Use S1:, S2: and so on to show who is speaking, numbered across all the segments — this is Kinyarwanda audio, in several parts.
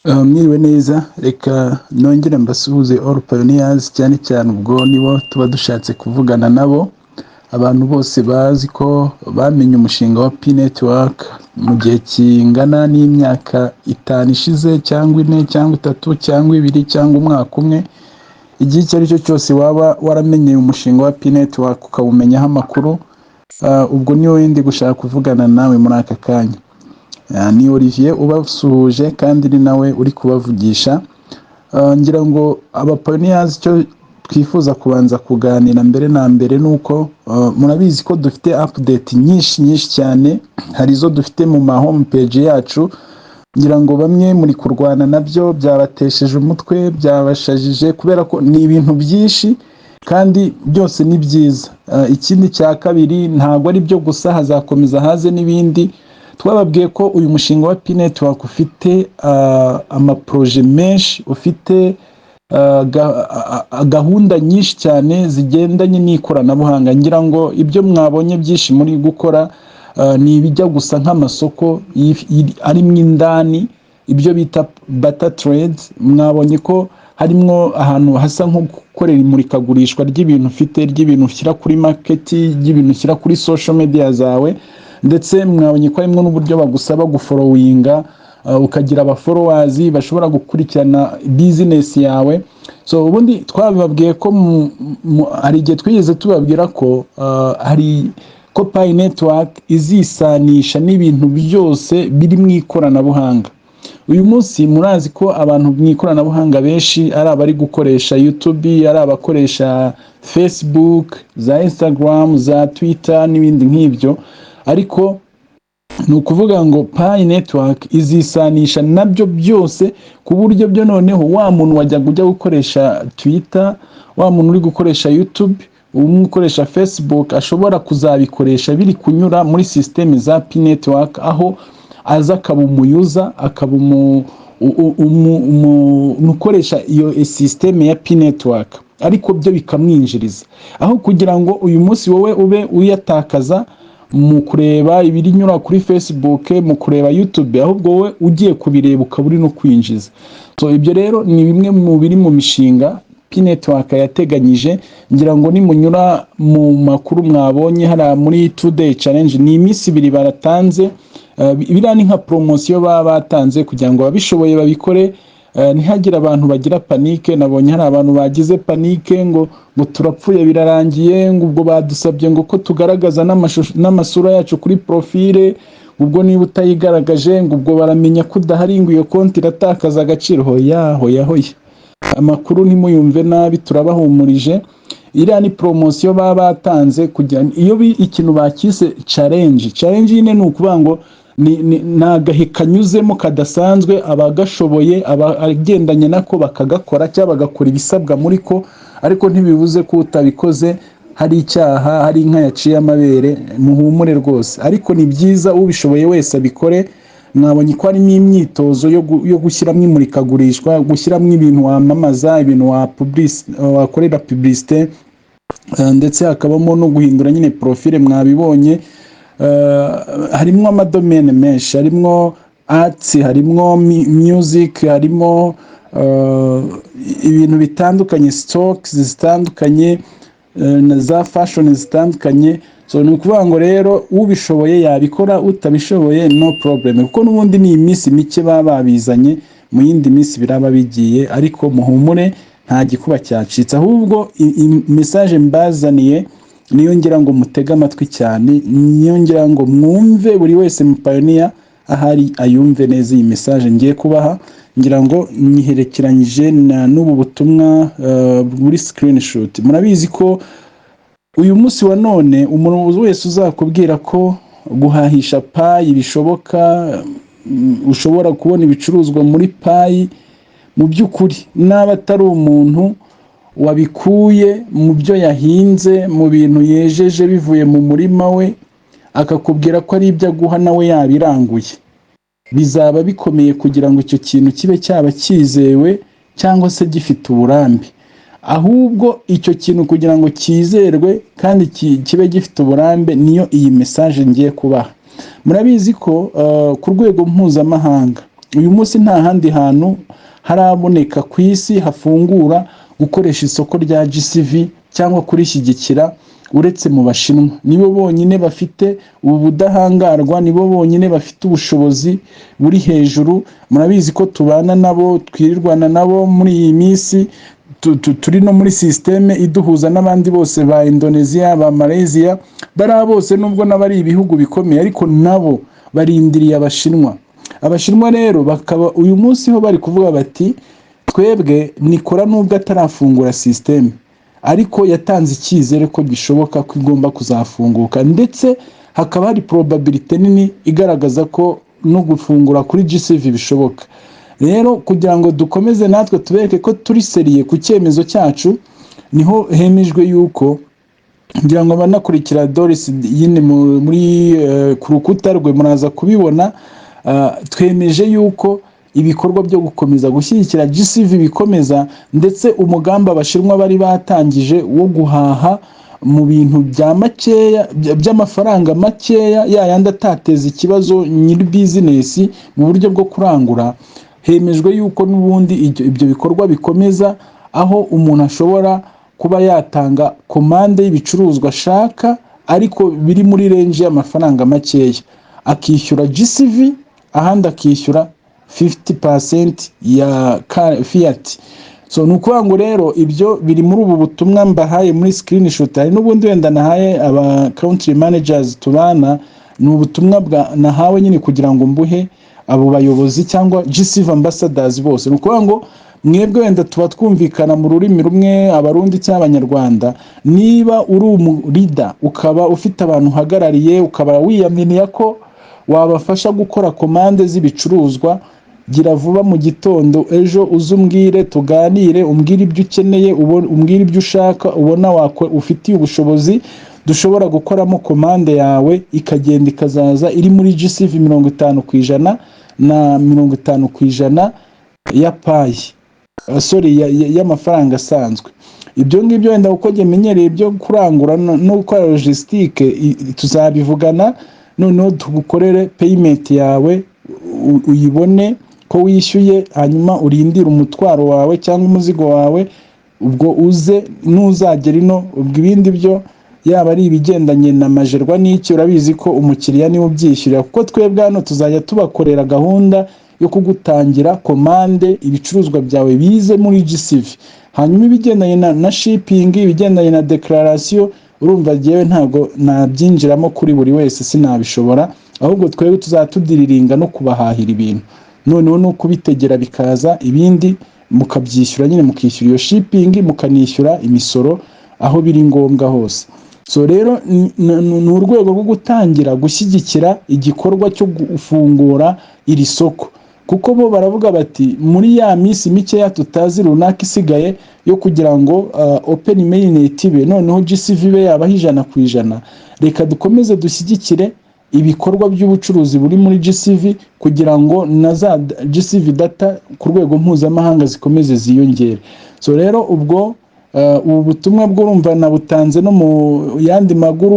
S1: Mwiriwe neza, reka nongere mbasuhuze all pioneers, cyane cyane ubwo nibo tuba dushatse kuvugana nabo, abantu bose bazi ko bamenye umushinga wa Pi Network mu gihe kingana n'imyaka 5 ishize, cyangwa 4, cyangwa 3, cyangwa 2, cyangwa umwaka umwe. Igihe icyo ari cyo cyose waba waramenyeye umushinga wa Pi Network ukawumenyaho amakuru, ubwo niwo ndi gushaka kuvugana nawe muri aka kanya. Ni Olivier ubasuhuje kandi ni nawe uri kubavugisha. Ngira ngo aba pioneers, icyo twifuza kubanza kuganira mbere na mbere ni uko murabizi ko dufite update nyinshi nyinshi cyane. Hari izo dufite mu ma home page yacu. Ngira ngo bamwe muri kurwana nabyo, byabatesheje umutwe, byabashajije, kubera ko ni ibintu byinshi kandi byose ni byiza. Ikindi cya kabiri, ntabwo ari byo gusa, hazakomeza haze n'ibindi. Twababwiye ko uyu mushinga wa Pi Network ufite ama projets menshi, ufite gahunda nyinshi cyane zigendanye n'ikoranabuhanga. Ngira ngo ibyo mwabonye byinshi muri gukora ni ibijya gusa nk'amasoko arimo indani, ibyo bita barter trade. Mwabonye ko harimo ahantu hasa nko gukorera imurikagurishwa ry'ibintu ufite, ry'ibintu ushyira kuri market, ry'ibintu ushyira kuri social media zawe. Ndetse mwabonye ko harimo n'uburyo bagusaba gufollowinga, ukagira aba followers bashobora gukurikirana business yawe. So ubundi twabibabwiye ko hari igihe twigeze tubabwira ko hari ko Pi Network izisanisha n'ibintu byose biri mu ikoranabuhanga. Uyu munsi murazi ko abantu mu ikoranabuhanga benshi ari abari gukoresha YouTube, ari abakoresha Facebook, za Instagram, za Twitter n'ibindi nk'ibyo. Ariko ni ukuvuga ngo Pi Network izisanisha nabyo byose, ku buryo byo noneho wa muntu wajyaga ujya gukoresha Twitter, wa muntu uri gukoresha YouTube, umwe ukoresha Facebook, ashobora kuzabikoresha biri kunyura muri système za Pi Network, aho aza akaba umu user, akaba umuntu ukoresha iyo système ya Pi Network, ariko byo bikamwinjiriza, aho kugira ngo uyu munsi wowe ube uyatakaza mu kureba ibirinyura kuri Facebook, mu kureba YouTube, ahubwo wowe ugiye kubireba ukaba uri no kwinjiza. So ibyo rero ni bimwe mu biri mu mishinga Pi Network yateganyije. Ngira ngo nimunyura mu makuru mwabonye hariya muri 2 day challenge, ni iminsi 2 baratanze. Biriya ni nka promotion baba batanze kugira ngo ababishoboye babikore, ntihagire abantu bagira panique. Nabonye hari abantu bagize panique ngo turapfuye, birarangiye, ngo ubwo badusabye ngo ko tugaragaza n'amashusho n'amasura yacu kuri profile, ubwo niba utayigaragaje ngo ubwo baramenya ko udahari, ngo iyo konti iratakaza agaciro. Hoya, hoya, hoya, amakuru ntimuyumve nabi, turabahumurije. Iriya ni promotion baba batanze kugira iyo ikintu bakise challenge. Challenge nyine ni ukuvuga ngo ni agahe kanyuzemo kadasanzwe, abagashoboye, abagendanye nako bakagakora cyangwa bagakora ibisabwa muri ko, ariko ntibivuze ko utabikoze hari icyaha, hari inka yaciye amabere. Muhumure rwose, ariko ni byiza, ubishoboye wese abikore. Mwabonye ko harimo imyitozo yo gushyiramo imurikagurishwa, gushyiramo ibintu wamamaza, ibintu wakorera publicité, ndetse hakabamo no guhindura nyine profile. Mwabibonye, harimo ama domaines menshi, harimo arts, harimo music, harimo ibintu bitandukanye, stocks zitandukanye, na za fashion zitandukanye. So ni ukuvuga ngo rero ubishoboye yabikora, utabishoboye no problem, kuko n'ubundi ni iminsi mike baba babizanye, mu yindi minsi biraba bigiye. Ariko muhumure, nta gikuba cyacitse. Ahubwo message mbazaniye niyo ngira ngo mutege amatwi cyane, niyo ngira ngo mwumve, buri wese mu pioneer ahari ayumve neza iyi message ngiye kubaha. Ngira ngo nyiherekeranyije n'ubu butumwa buri screenshot. Murabizi ko uyu munsi wa none umuntu wese uzakubwira ko guhahisha Pi bishoboka, ushobora kubona ibicuruzwa muri Pi, mu by'ukuri naba atari umuntu wabikuye mu byo yahinze, mu bintu yejeje bivuye mu murima we, akakubwira ko ari ibyo aguha nawe yabiranguye, bizaba bikomeye kugira ngo icyo kintu kibe cyaba cyizewe cyangwa se gifite uburambe. Ahubwo icyo kintu kugira ngo cyizerwe kandi kibe gifite uburambe, niyo iyi message ngiye kubaha. Murabizi ko ku rwego mpuzamahanga Uyu munsi nta handi hantu haraboneka ku isi hafungura gukoresha isoko rya GCV cyangwa kurishyigikira uretse mu Bashinwa. Nibo bonyine bafite ubu budahangarwa, nibo bonyine bafite ubushobozi buri hejuru. Murabizi ko tubana nabo, twirirwana nabo muri iyi minsi, turi no muri système iduhuza n'abandi bose, ba Indonesia, ba Malaysia, bariya bose, nubwo nabo ari ibihugu bikomeye, ariko nabo barindiriye Abashinwa. Abashinwa rero bakaba uyu munsi ho bari kuvuga bati: "Twebwe Nikora, nubwo atarafungura système, ariko yatanze icyizere ko gishoboka ko igomba kuzafunguka, ndetse hakaba hari probabilité nini igaragaza ko no gufungura kuri GCV bishoboka. Rero kugira ngo dukomeze natwe tubereke ko turi sérieux ku cyemezo cyacu, niho hemejwe yuko, ngira ngo abanakurikira Doris yine muri ku rukuta rwe muraza kubibona, twemeje yuko ibikorwa byo gukomeza gushyigikira GCV bikomeza, ndetse umugambi Abashinwa bari batangije wo guhaha mu bintu bya makeya, by'amafaranga makeya, ya yandi atateza ikibazo nyiri business mu buryo bwo kurangura, hemejwe yuko n'ubundi ibyo bikorwa bikomeza, aho umuntu ashobora kuba yatanga commande y'ibicuruzwa ashaka ariko biri muri range y'amafaranga makeya, akishyura GCV, ahandi akishyura 50% ya fiat. So ni ukuvuga ngo rero ibyo biri muri ubu butumwa mbahaye muri screenshot. Hari n'ubundi wenda nahaye aba country managers tubana. Ni ubutumwa bwa nahawe nyine kugira ngo mbuhe abo bayobozi cyangwa GCV ambassadors bose. Ni ukuvuga ngo mwebwe wenda tuba twumvikana mu rurimi rumwe, Abarundi cyangwa Abanyarwanda. Niba uri umu leader, ukaba ufite abantu uhagarariye, ukaba wiyaminiya ko wabafasha gukora commande z'ibicuruzwa, gira vuba mu gitondo ejo uze umbwire, tuganire, umbwire ibyo ukeneye, umbwire ibyo ushaka, ubona ufitiye ubushobozi dushobora gukoramo commande yawe, ikagenda ikazaza iri muri GCV 50% na 50% ya Pi, sorry, y'amafaranga asanzwe. Ibyo ngibyo wenda uko njye menyereye ibyo kurangura no gukora logistique, tuzabivugana, noneho tugukorere payment yawe, uyibone ko wishyuye, hanyuma urindire umutwaro wawe cyangwa umuzigo wawe. Ubwo uze nuzagera ino, ubwo ibindi byo yaba ari ibigendanye na Magerwa n'iki, urabizi ko umukiriya niwe ubyishyurira, kuko twebwe hano tuzajya tubakorera gahunda yo kugutangira commande, ibicuruzwa byawe bize muri GCV. Hanyuma ibigendanye na shipping, ibigendanye na déclaration, urumva jyewe ntabwo nabyinjiramo kuri buri wese, sinabishobora. Ahubwo twebwe tuzajya tudiriringa no kubahahira ibintu, noneho no kubitegera bikaza, ibindi mukabyishyura nyine, mukishyura iyo shipping, mukanishyura imisoro aho biri ngombwa hose. So rero ni urwego rwo gutangira gushyigikira igikorwa cyo gufungura iri soko, kuko bo baravuga bati: "Muri ya minsi mikeya tutazi runaka isigaye yo kugira ngo open mainnet ibe, noneho GCV ibe yabaho 100%, reka dukomeze dushyigikire ibikorwa by'ubucuruzi buri muri GCV kugira ngo na za GCV data ku rwego mpuzamahanga zikomeze ziyongere." So rero ubwo ubu butumwa bw'urumva nabutanze no mu yandi maguru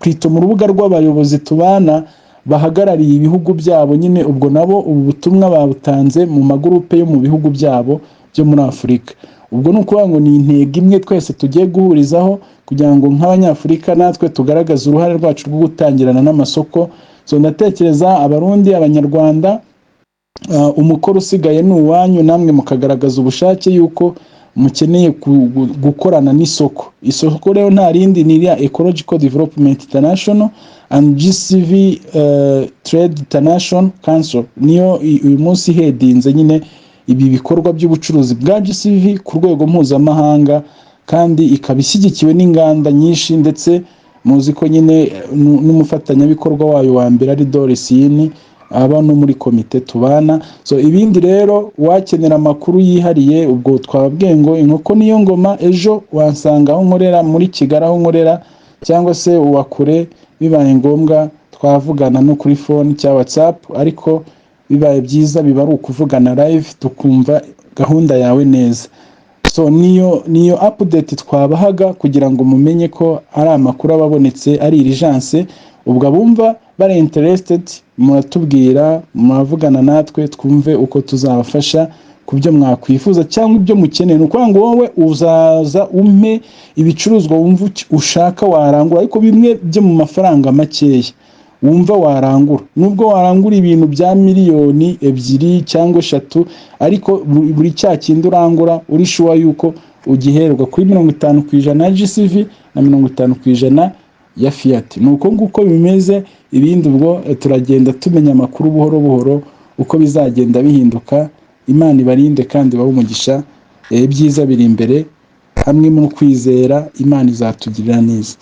S1: plutôt mu rubuga rw'abayobozi tubana bahagarariye ibihugu byabo nyine. Ubwo nabo ubu butumwa babutanze mu magurupe yo mu bihugu byabo byo muri Afurika. Ubwo ni ukuvuga ngo ni intego imwe twese tugiye guhurizaho kugira ngo nk'Abanyafurika natwe tugaragaze uruhare rwacu rwo gutangirana n'amasoko. So ndatekereza Abarundi, Abanyarwanda, umukoro usigaye ni uwanyu, namwe mukagaragaza ubushake yuko mukeneye gukorana n'isoko. Isoko rero nta rindi, ni iriya Ecological Development International and GCV Trade International Council, niyo uyu munsi ihedinze nyine ibi bikorwa by'ubucuruzi bwa GCV ku rwego mpuzamahanga, kandi ikaba ishyigikiwe n'inganda nyinshi. Ndetse muzi ko nyine n'umufatanyabikorwa wayo wa mbere ari Doris Yini, aba no muri komite tubana. So ibindi rero, wakenera amakuru yihariye, ubwo twababwiye ngo inkoko niyo ngoma. Ejo wansanga aho nkorera muri Kigali, aho nkorera, cyangwa se uwa kure bibaye ngombwa twavugana no kuri phone cyangwa WhatsApp, ariko bibaye byiza biba ari ukuvugana live, tukumva gahunda yawe neza. So niyo update twabahaga kugira ngo mumenye ko ari amakuru aba abonetse ari urgence. Ubwo abumva bari interested, muratubwira, muravugana natwe, twumve uko tuzabafasha ku byo mwakwifuza cyangwa ibyo mukeneye. Ni ukuvuga ngo wowe uzaza umpe ibicuruzwa wumva ushaka warangura, ariko bimwe byo mu mafaranga makeya wumva warangura. Nubwo warangura ibintu bya miliyoni 2 cyangwa 3, ariko buri cya kindi urangura uri sure yuko ugiherwa kuri 50% ya GCV na 50% ya fiat. Ni uko nguko bimeze. Ibindi ubwo turagenda tumenya amakuru buhoro buhoro uko bizagenda bihinduka. Imana ibarinde kandi ibahe umugisha. Ibyiza biri imbere. Hamwe mu kwizera, Imana izatugirira neza.